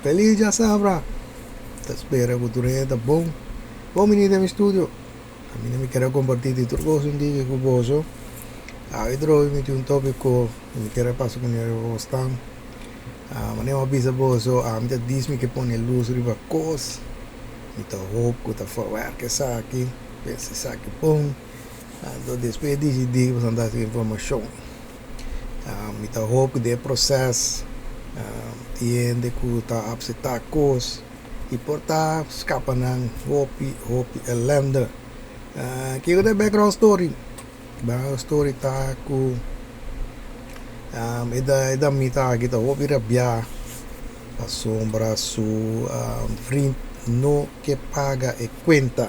Feliz djasabra! Ta spera ku tur hende ta bon. Bon bini den mi studio. Ami mi kere kompartí di tur kos un diki ku boso. Awe trobe mi tin un tópiko ku mi kere pasa ku bo tan. Manera mi a bisa boso, ami ta dis mi ke pone lus riba kos. Mi ta hoop ku ta verwerk esaki, pensa esaki bon. Anto despues disidí ku boso ta hasi informashon. Mi ta hoop ku den e proses tin hende ku ta apseptá kos i por ta skapa nan hopi hopi elende. Kiko ta e background story? Background story ta ku e damita aki ta hopi rabiá pasobra su vriend no ke paga e kuenta.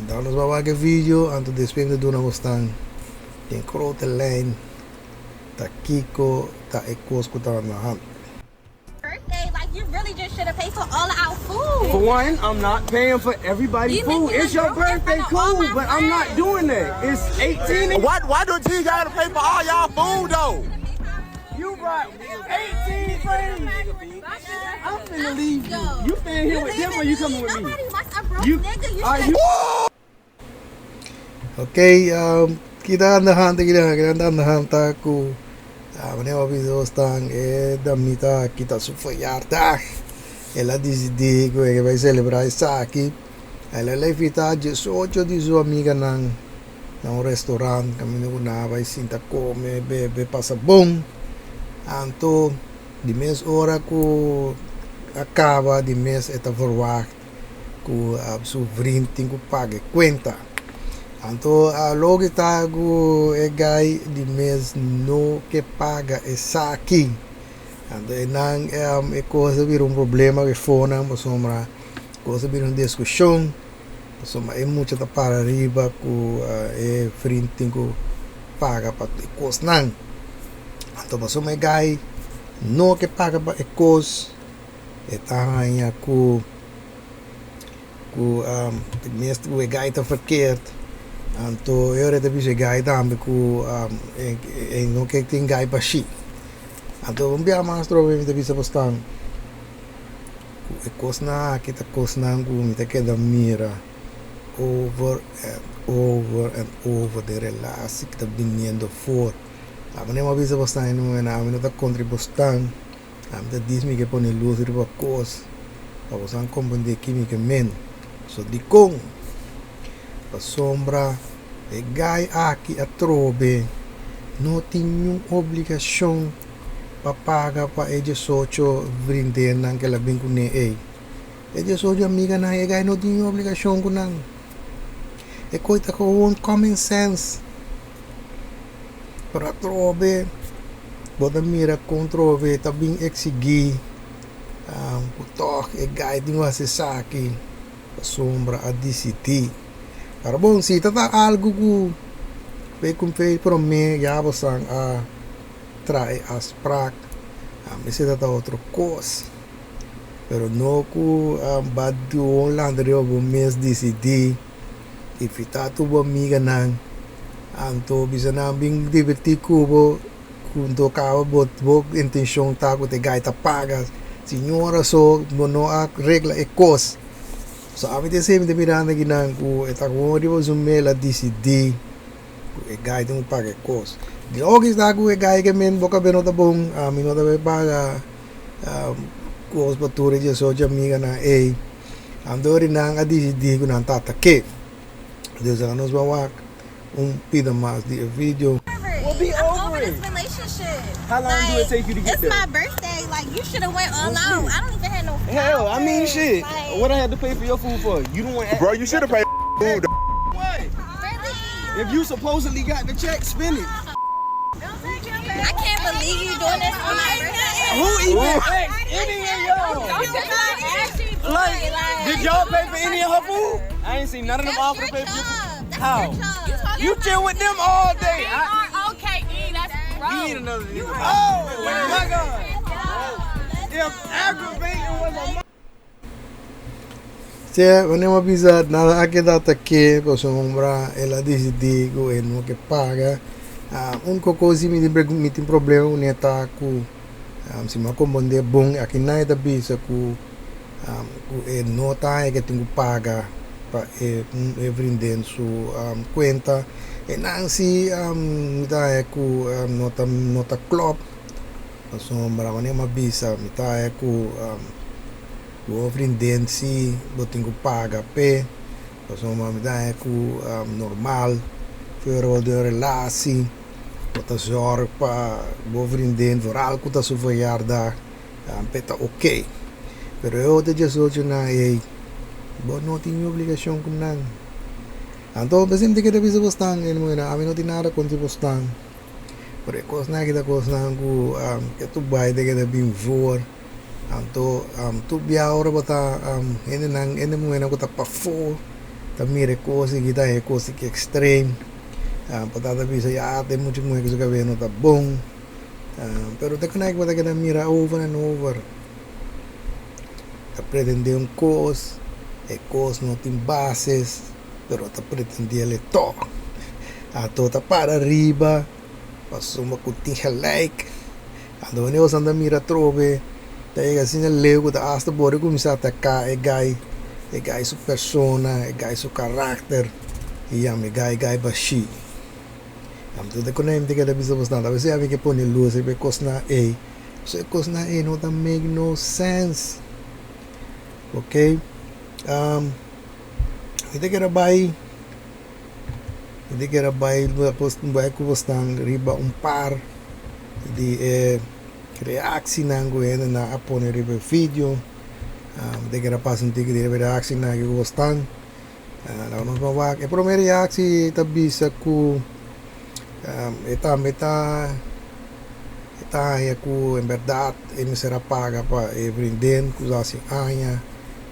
Dan nos bai wak e video anto despues mi ta duna bosnan den grote lijn ta kiko ta e kos ku ta na hand. Birthday, like you really just should have paid for all of our food. For one, I'm not paying for everybody's You food. making It's a your joke in birthday, front of all cool, my but I'm not friends. doing that. It's 18 and Why do he gotta pay for all y'all food though? you brought 18 friends. I'm finna leave you. You staying here with them or you coming with me? Nobody wants a broke You nigga. You are should you Ok, ki ta na hand ki ta na hand ta ku manera mi a bisa bosnan e damita aki ta su verjaardag. El a disidí ku e ke bai selebrá esaki. El a invitá diesocho di su amiganan na un restaurant kaminda ku nan a bai sinta kome, bebe, pasa bon. Anto di mes ora ku a kaba di mes e ta verwagt ku su vriend tin ku paga e kuenta. Anto loke ta ku e guy di mes no ke paga esaki. Anto einan e kos a bira un problema ku e fonan pasobra e kos a bira un diskushon pasobra e mucha ta para riba ku e vriend tin ku paga pa e kosnan. Anto pasobra e guy no ke paga pa e kos e ta haña ku ku mes ku e guy ta verkeerd anto e ora e ta bisa e guy tambe ku e no ke tin guy bashí. Anto un bia mas trobe mi ta bisa bosnan ku e kosnan aki ta kosnan ku mi ta keda mira over and over and over den relatie ku ta biniendo for. Ami no a bisa bosnan e momentu ami no ta kontra bosnan. Ami ta dis mi ke pone lus riba kos pa boso komprendé ki mi ke men. So dikon? Pasobra e gai aki atrobe no tin niun obligashon pa paga pa e diesocho vrindennan ke el a bin kuné ei. E diesocho amiganan e gai no tin niun obligashon ku nan. E kos ta gewoon common sense. Pero atrobe bo ta mira kon trobe ta bin eksigí ku tòg e gai tin ku hasi esaki pasobra a disidí. Pero bon si ta ta algu ku fe ku fe promé ya boso a traha e afsprak esei ta ta otro kos. Pero no ku ba duna lanta riba bo mes disidí. Invitá tur bo amiganan, anto bisa nan bin divertí ku bo, ku anto kaba bo bo intenshon ta ku ta e gai ta paga. Señora so bo no a regla e kos. So ami ta esei mi ta mirando akinan ku e ta kon riba su mel a disidí ku e gai tin ku paga e kos. Di oki sta ku e gai ke men bo kabe no ta bon, ami no ta bai paga kos pa tur e diesocho amiganan ei. Anto ri nan a disidí ku nan ta atak'é. Dus a nos ban wak un pida mas di e video. We'll be I'm over over it. this relationship. How long do it Like, take you to get it's there? my birthday. Like, you should have went all We'll out. see. I don't even have no Hell, I mean flowers. shit. Like, What I had to pay for your food for? You the one Bro, you should have paid food. What? really? If you supposedly got the check, spend it. I can't believe you doing this on my birthday. Who even asked any of y'all? Like, did y'all pay for any of her food? I ain't seen none of them That's offer to your pay for your food. job. That's How? your job. You chill with them all day. I, R-O-K-E, that's you need another nigga. Oh my God. If aggravating was a Sea, wanneer mi a bisa nan a keda atak'é pasobra el a disidí ku e no ke paga. Úniko kos si mi tin mi tin problema kuné ta ku Si mi a komprondé bon, aki nan e ta bisa ku ku e no ta haña ke tin ku paga pa e e vriendin su kuenta. E nan si mi ta haña ku no ta no ta klòp pasobra manera mi a bisa mi ta haña ku bo vriendin si bo tin ku paga p'e pasobra mi ta haña ku normal fuera bo den un relatie. Bo ta zorg pa bo vriendin, vooral ku ta su verjaardag, p'e ta oké. Pero e otro diesochonan ei, bo no tin ni obligashon ku nan. Anto bo sinti ke ta bisa bosnan, e muhernan, ami no tin nada kontra bosnan, pero e kosnan aki ta kosnan ku ke tur bai ta keda bin voor. Anto tur bia ora bo ta hendenan, hende muhernan ku ta pafó ta mira e kos aki ta haña e kos aki ekstrem. Bo tata bisa ya tin mucha muher ku su kabes no ta bon pero te konai ku bo ta keda mira over and over ta pretende un kos e kos no tin bases pero ta pretende el e tòg anto ta para riba pasobra ku tin gelijk anto wanneer boso ta mira atrobe ta yega asina leu ku ta asta bo a kuminsá ataka e gai e gai su persona e gai su karakter. I yami gai gai bashí. Anto ta kone mi ta keda bisa bosnan, ta bes ami ke pone lus riba e kosnan ei, pasobra e kosnan ei no ta make no sense. Ok, mi ta kere bai, mi ta kere bai bai ku bosnan riba un par di e reaksinan ku hendenan a pone riba e video. Mi ta kere pasa un tiki di riba e reaksinan ku bosnan. Laga nos ban wak. E prome reactie ta bisa ku e tambe ta e ta haña ku en bèrdat e mester a paga pa e vriendin ku sa hasi aña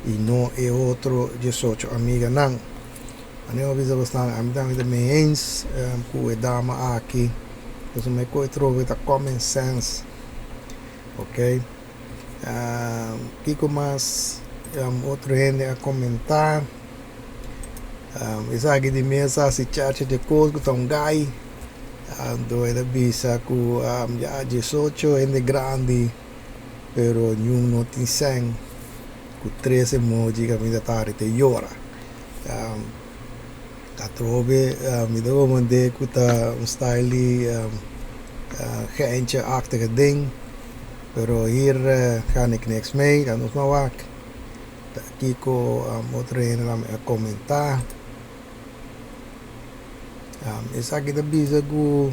i no e otro diesocho amiganan. Manera mi a bisa bosnan ami tambe ta mee eens ku e dama aki pasobra mi koe trobe ta common sense ok. Kiko mas otro hende a komentá? Esaki di mes a hasi chacha di kos ku ta un gai. Anto e ta bisa ku ya diesocho hende grandi pero niun no tin sèn ku tres emoji kaminda ta hari ta yora. Atrobe mi ta komprendé ku ta un style di geintje-achtige ding, pero hier ga ik niks mee, dan nos maar wak kiko otro hende nan a komentá. Esaki ta bisa ku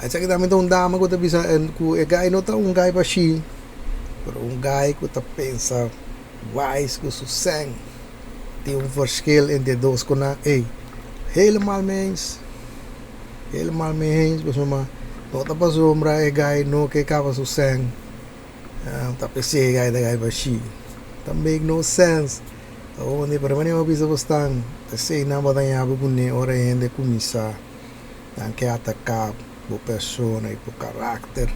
esaki tambe ta un dama ku ta bisa ku e guy no ta un guy bashí, pero un guy ku ta pensa wise ku su sèn. Tin un verschil entre e dos ku nan ey helemaal mee eens, helemaal mee eens pasobra no ta pasobra e guy no ke kaba su sèn ta p'esei e guy ta gai bashí ta make no sense awor pero manera bo bisa bo stan p'esei nan bo ta yabi kuné ora e hende kuminsá nan ke ataká bo persona i bo karakter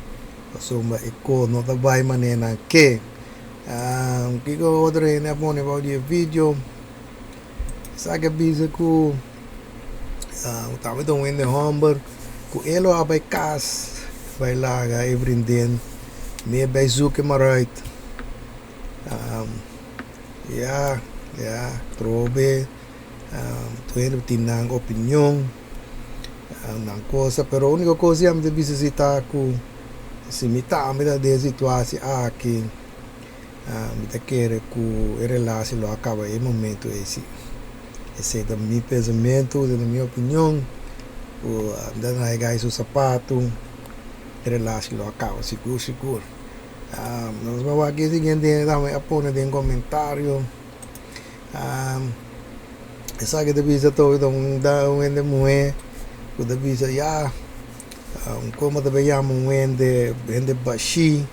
pasobra e kos no ta bai manera nan ke. Kiko otro hende a pone bou di e video? Esaki a bisa ku tabata un hende homber ku e lo a bai kas bai laga e vriendin mi a bai zoek hem eruit. Ya, ya, trobe tur hende tin nan opinion, nan cosa, pero uniko kos ku ami ta bisa si ta ku. Si mi tambe ta den e situatie aki, mi ta kere ku e relatie lo a kaba e momento ei si. Esei ta mi pensamentu, esei ta mi opinion, ku mi ta traha e gai su sapatu, e relatie lo a kaba sigur sigur. Nos por wak e siguiente hende tambe a pone den komentario, esaki ta bisa toki ta un hende muhé ku ta bisa ya. Como ta bay yama un hende, hende bashí,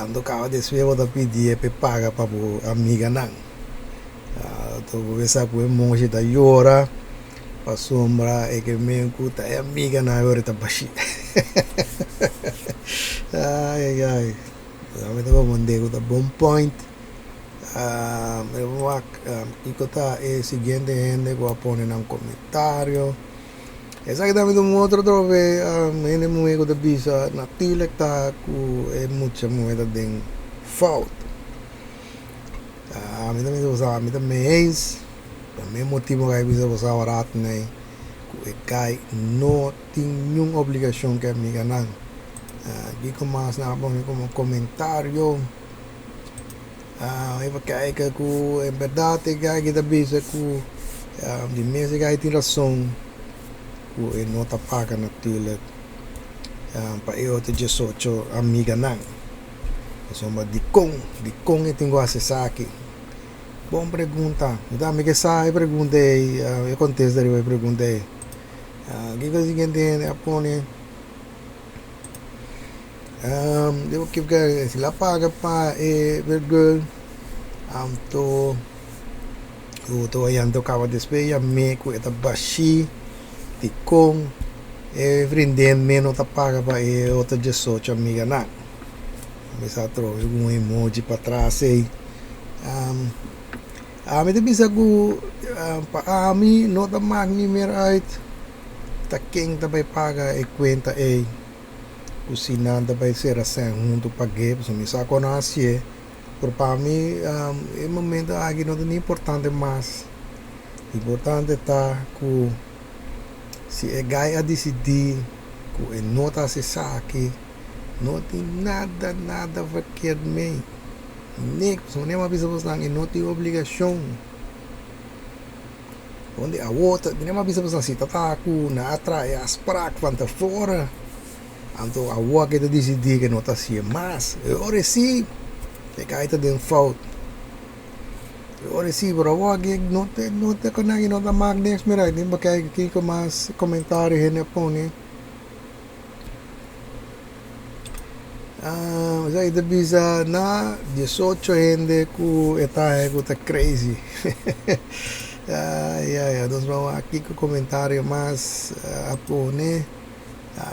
anto caba despues bo ta pidié p'e paga pa bo amiganan. Anto bo bisa cu e moshi ta yora pasobra e ke men cu ta e amiganan awor e ta bashí. Ay ay ay, mi ta comprende cu ta bon point. Wak kico ta e siguiente hende cu a pone nan comentario. Esaki tambe ta un otro trofe hende muhé ku ta bisa natuurlijk ta ku e mucha muhé ta den fout. Ami ta bisa boso ami ta mee eens. Pa mi motibu ku a bisa boso aworat nei ku e kai no tin niun obligashon ku e amiganan. Kiko mas nan a pone komo komentario? Even kijken ku en bèrdat e guy aki ta bisa ku di mes e guy tin rason ku e no ta paga natuurlijk pa e otro diesocho amiganan. Pasobra dikon, dikon e tin ku hasi esaki? Bon pregunta. Mi tambe ke sa e pregunta ei, e kontesta riba e pregunta ei. Kiko e siguiente hende a pone? Si la paga pa e vergul, anto ku ta kaba despues yam'é ku e ta bashí dikon e vriendin mi no ta paga pa e otro diesocho amiganan. Mi sa trobe un emoji patras ei. Ami ta bisa ku pa ami no ta mak ni mer uit ta ken ta bai paga e kuenta ei ku si nan ta bai sera sèn huntu pag'é pasobra mi sa ku nan hasié pero pa mi e momento aki no ta ni importante mas importante ta ku si e gai a disidí ku e no ta hasi esaki no tin nada nada verkeerd mee. Niks, pasobra mi a bisa bosnan e no tin obligashon. Donde awor ta, mi a bisa bosnan si ta ta ku nan a traha e afsprak van tevoren, anto awor ke ta disidí ke no ta hasié mas. E ora sí e kai ta den fout. E ora sí, pero awor ke no ta no ta konai no ta mak niks mira, tin bo kijk kiko mas komentario hende a pone. Esaki ta bisa na diesocho hende ku e ta haña ku ta crazy. Ai ai ai, nos ban wak kiko komentario mas a pone.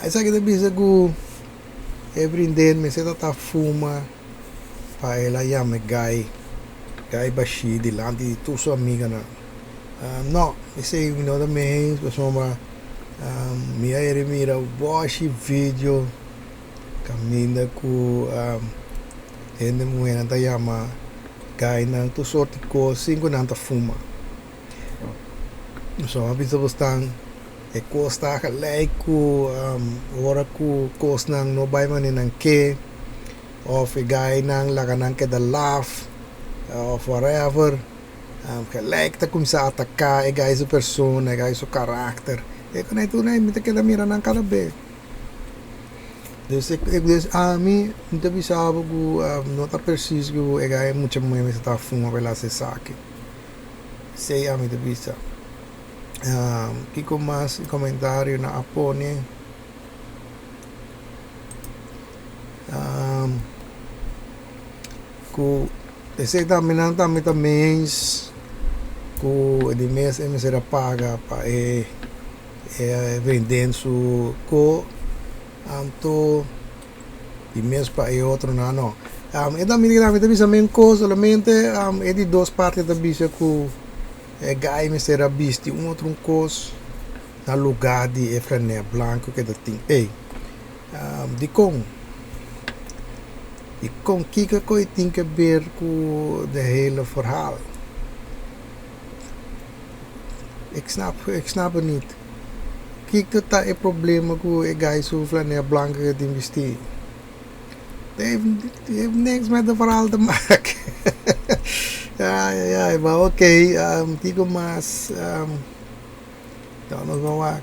Esaki ta bisa ku e vriendin mester ta ta fuma pa el a yama e guy, guy bashí dilanti di tur su amiganan. No, esei mi no ta mee eens pasobra mi a yere mira boshi video kaminda ku hende muhénan ta yama gainan tur sorti kos sin ku nan ta fuma. So a bisa bosnan e kos ta gelijk ku ora ku kosnan no bai manera nan ke òf e gainan laga nan keda laf òf whatever. Gelijk ta kuminsá ataká e gai su persona, e gai su karakter. E ku tur mi ta keda mira nan kada be. Dus dus ami mi ta bisa bo ku no ta presis ku e gai mucha muhé mester ta fuma pa el hasi esaki. Esei ami ta bisa. Kiko mas komentario nan a pone? Ku esei tambe nan tambe ta mens ku di mes e mester a paga pa e e vriendin su ko anto di mes pa e otronan no. E tambe mi ta bisa men kos solamente e di dos parti ta bisa ku e guy mester a bisti un otro un kos na luga di e flanel blanco ku e ta tin ei. Dikon? Dikon kiko ku e tin ke ber ku de hele verhaal? Ik snap, ik snap het niet. Kiko ta e problema ku e guy su flanel blanco ku e tin bisti? Het heeft, het heeft niks met de verhaal te maken. Ai, ai, ai, maar oké, kiko mas? Dan nos ban wak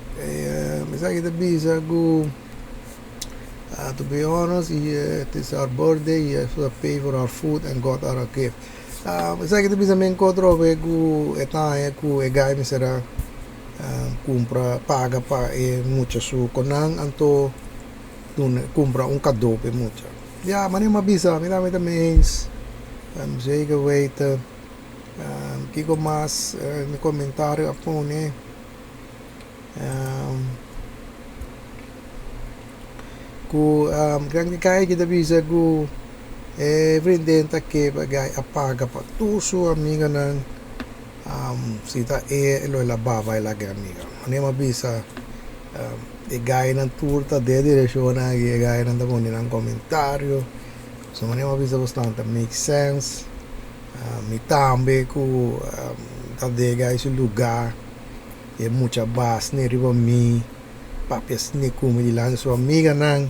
esaki ta bisa ku to be honest it is our birthday he has to pay for our food and got our gift. Esaki ta bisa men ku atrobe ku e ta haña ku e guy mester a kumpra paga pa e mucha su konan anto duna kumpra un kado pa e mucha. Ya manera mi a bisa mi tambe ta mee eens zeker weten. Kiko mas mi komentario a pone? Ku gran kai ki ta bisa ku e vriendin ta ke pa gai a paga pa tur su amiganan si ta e lo el a baba el a ke amiga. Manera mi a bisa. E gainan tur ta den e direkshon aki, e gainan ta pone nan komentario. So manera mi a bisa bosnan ta make sense. Mi tambe ku ta den e gai su lugá, e mucha basne riba mi, papia sne ku mi dilanti su amiganan,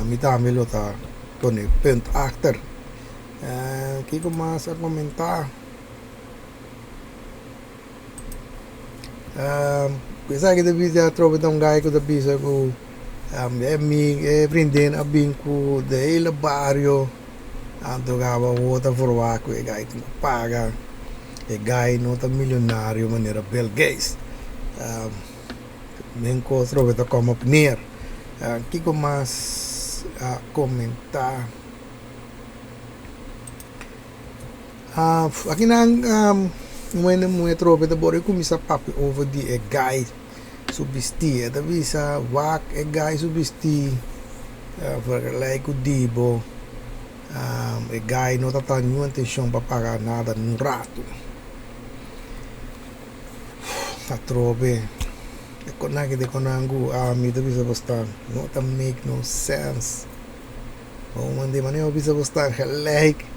mi tambe lo ta pone punt achter. Kiko mas a komentá? Esaki ta bisa atrobe ta un gai ku ta bisa ku e mi e vriendin a bin ku de hele bario anto gaba awor ta forwak ku e gai tin ku paga e gai no ta milionario manera Bill Gates men kos atrobe ta kom op neer kiko mas a komenta. Akinan un hende muhe trobe ta bor e kuminsá papia over di e gai su bistí. E ta bisa wak e gai su bistí vergelijk ku di bo. E gai no ta ta niun intenshon pa paga nada niun ratu. Atrobe e konan aki ta e konan ku ami ta bisa bo sta no ta make no sense. Bo di manera bo bisa bo sta gelijk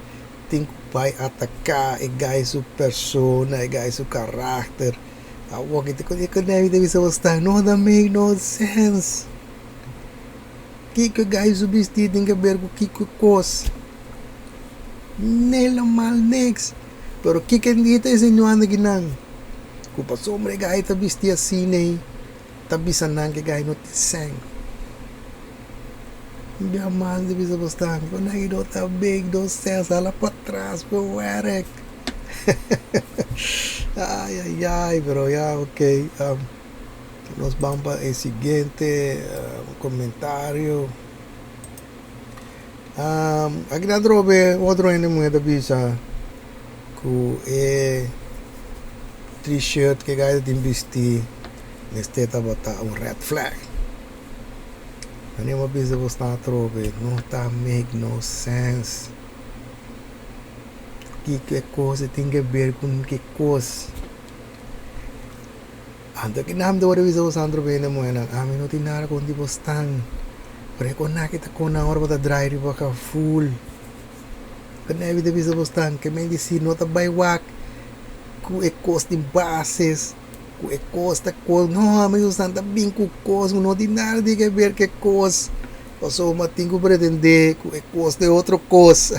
tin ku bai ataká e gai su persona, e gai su karakter. Awor ki ta e ta bisa bo sta no ta make no sense. Kiko e gai su bisti tin ke ber ku kiko kos? Helemaal niks. Pero kiko e ta insinuando akinan? Ku pasobra e gai ta bisti asina ei. Ta bisa nan ke gai no tin sèn. Un bia mas di bisa bo stan ku nan no ta big no sèn sala patras bo wèrk. Ay ay ay pero ya ok nos ban pa e siguiente komentario. Aki nan trobe otro hende muhé ta bisa ku e t-shirt ke gai ta tin bisti mester tabata un red flag. Anima bisa bo sta atrobe no ta make no sense. Kiko e kos e tin ke ber ku ke kos? Anto ki nan ta wòrdu bisa bo santro bende muhénan, ami no tin nada kontra di bo stan, pero e kona ki ta kona ora bo ta drai riba kaful. Kende mi ta bisa bo stan, ke men di si no ta bai wak ku e kos tin bases, ku e kos ta kos, no ami su stan ta bin ku kos ku no tin nada di ke ber ke kos, pasobra tin ku pretende ku e kos ta e otro kos.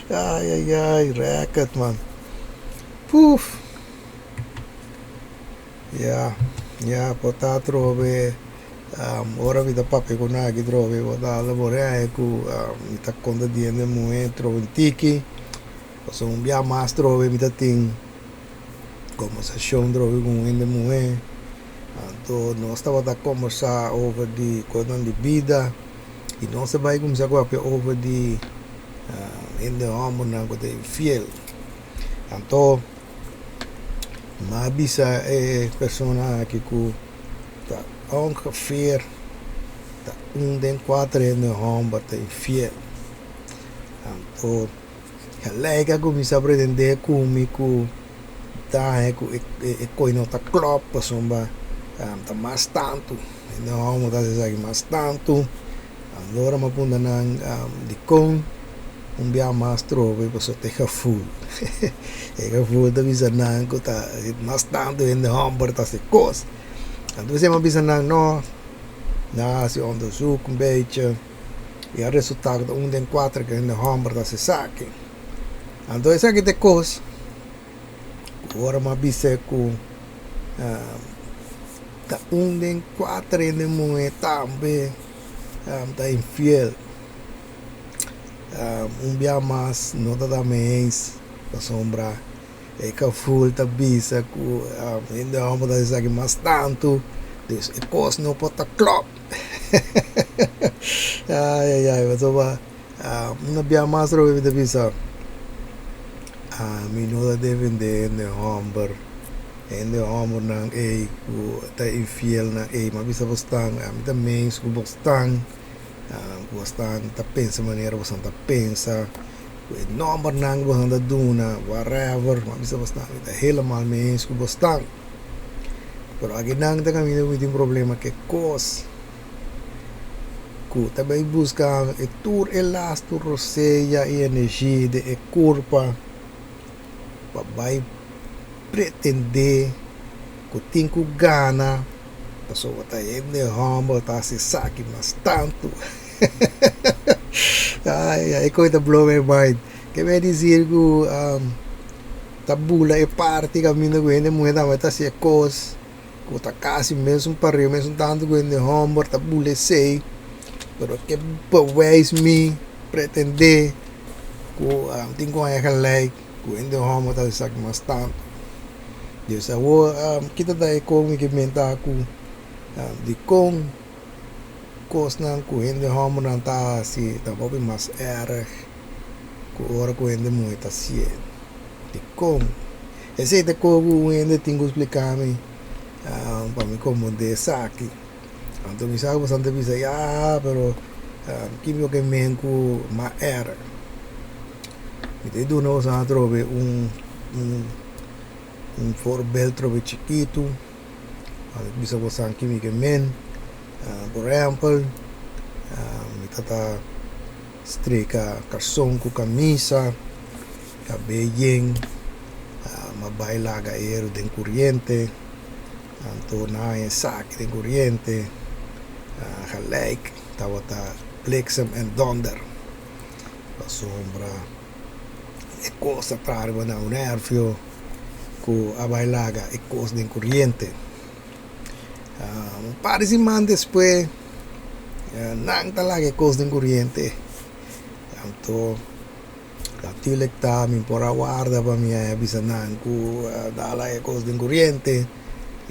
Ai ai ai, rèkert man. Puf. Ya, ya, por ta atrobe ora mi ta papia ku nan aki atrobe por ta hala por e ku mi ta konta di hende muhé trobe un tiki pasobra un bia mas atrobe mi ta tin kombersashon atrobe ku un hende muhé anto nos tabata kombersá over di kosnan di bida i nos a bai kuminsá papia over di hende hòmbernan ku ta infiel anto. M'a bisa e persona aki ku ta ongeveer ta un den kuater hende hòmber ta infiel. Anto gelijk a kuminsá pretendé ku mi ku ta haña ku e koi no ta klòp pasobra ta mas tantu hende hòmber ta hasi esaki mas tantu. Ora m'a punta nan dikon un bia mas trobe pasobra ta e gevoel. E gevoel ta bisa nan ku ta mas tantu hende hòmber ta hasi kos. Anto esei m'a bisa nan no, nan a hasi onderzoek un bechi i a resultá ku ta un den kuater ku hende hòmber ta hasi esaki. Anto esaki ta e kos ku ora m'a bisa ku ta un den kuater hende muhé tambe ta infiel. Un bia mas no ta ta mee eens pasobra e kaful ta bisa ku hende hòmber ta esaki mas tantu dus e kos no por ta klòp. Ai ai ai pasobra un bia mas atrobe mi ta bisa ami no ta defendé hende hòmber. Hende hòmbernan ei ku ta infielnan ei, mi a bisa bosnan, ami ta mens ku bosnan, ku bosnan ta pensa manera bosnan ta pensa, ku e nòmbernan ku bosnan ta duna, whatever, mi a bisa bosnan, mi ta helemaal mens ku bosnan. Pero akinan ta kaminda ku mi tin problema ku e kos ku ta bai buska e tur e lastu rosea i energia den e kurpa pa bai pretendé ku tin ku gana pasobra ta hende hòmber ta hasi esaki mas tantu. Ai ai e kos ta blow my mind. Ke mi a disir ku ta bula e parti kaminda ku hende muhé tambe ta hasi e kos ku ta kasi mesun pareu mesun tantu ku hende hòmber ta bula esei pero ke bewijs mi pretendé ku tin ku haña gelijk ku hende hòmber ta hasi esaki mas tantu. Dus awor kita ta e kon mi ke menta ku dikon kosnan ku hende hòmbernan ta hasi ta hopi mas èrg ku ora ku hende muhé ta hasié. Dikon? Esei ta koe ku un hende tin ku splika mi pa mi komprondé esaki. Anto mi sa ku boso ta bisa, ya, pero ki mi ke men ku mas èrg? Mi ta duna boso atrobe un un voorbeeld atrobe chikitu. Anto mi bisa boso ki mi ke men. Por ehèmpel, mi ta ta streka karson ku kamisa, kabei yen, mi a bai laga eru den kuriente, anto nan a haña esaki den kuriente, gelijk tabata bliksem en donder, pasobra e kos a traha riba nan un nervio ku a bai laga e kos den kuriente. Un par di siman despues nan ta laga e kos den kuriente. Anto natuurlijk ta mi por a warda pa mi a bisa nan ku nan a laga e kos den kuriente.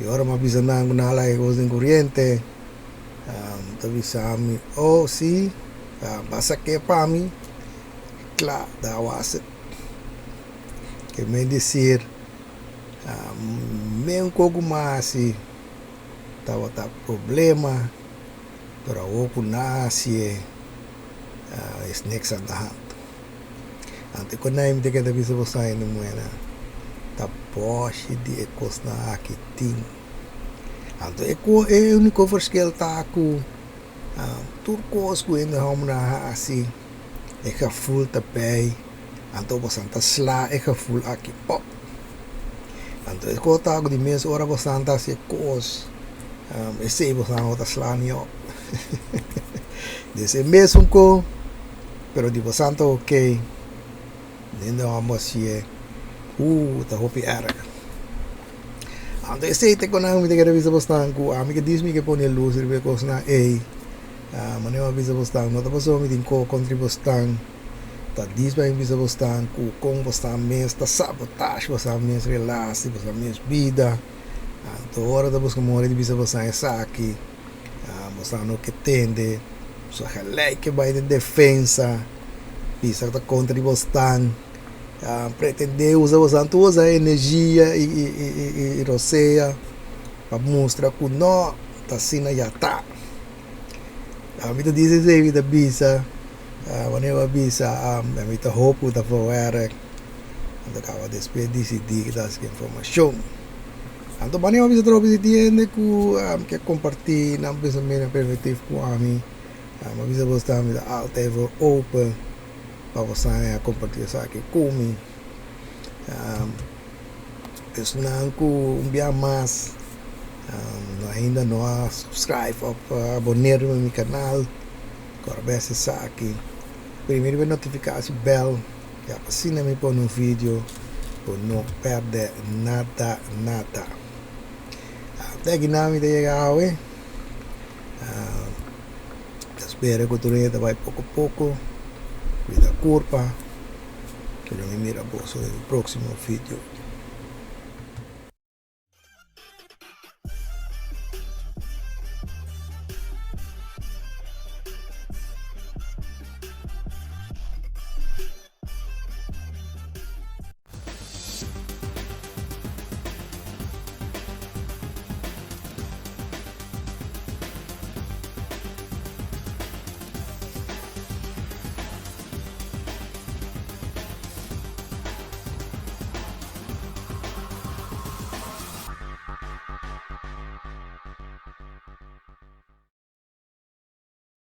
I ora mi a bisa nan ku nan a laga e kos den kuriente ta bisa mi, oh si, basa ke pa mi? Kla, da was it. Ke men desir. Men ku mas hasi tabata problema, pero awor ku nan hasié es niks aan de hand. Anto ku nan mi ta keda bisa boso hende muhé ta bòshi di e kosnan aki tin. Anto e e úniko verschil ta ku tur kos ku hende hòmbernan a hasi e gevoel ta bei. Anto bosan ta sla e gevoel aki op. Anto e kos ta ku di mes ora bosan ta hasi e kos, esei bosan no ta sla ni op. Des e mesun ko, pero di bosan ta oke, hende hòmber hasié, ta hopi èrg. Anto esei ta ku nan mi ta kere bisa bosnan ku ami ke dis mi ke pone lus riba e kosnan ei, manera mi a bisa bosnan no ta pasobra mi tin ko kontra bosnan. Ta dis pa mi bisa bosnan ku kon bosnan mes ta sabotage bosnan mes relasi, bosnan mes bida. Anto ora ta buska mori di bisa bosnan esaki, bosnan no ke tende, so gelijk ke bai den defensa, bisa ku ta kontra di bosnan, pretende usa bosnan tur bosa energia i rosea pa mustra ku no ta asina ya ta. Mi ta disi esei, mi ta bisa. Wanneer bo a bisa mi ta hoop ku ta for werk, anto kaba despues disidí ku ta hasi informashon. Anto wanneer bo a bisa tropi si tin hende ku ke kompartí nan pensamentu, nan perspektief ku ami, mi a bisa bo sta mi ta altijd voor open pa bo sa a kompartí esaki ku mi. Esnan ku un bia mas ainda no a subscribe òf aboneer riba mi kanal. Kor bes esaki, primi riba e notifikasi bel ya pa asina mi pone un video bo no perde nada nada. Te aki nan mi ta yega awe, ta spera ku tur hende ta bai poko poko, cuida kurpa, lo mi mira boso den e proximo video.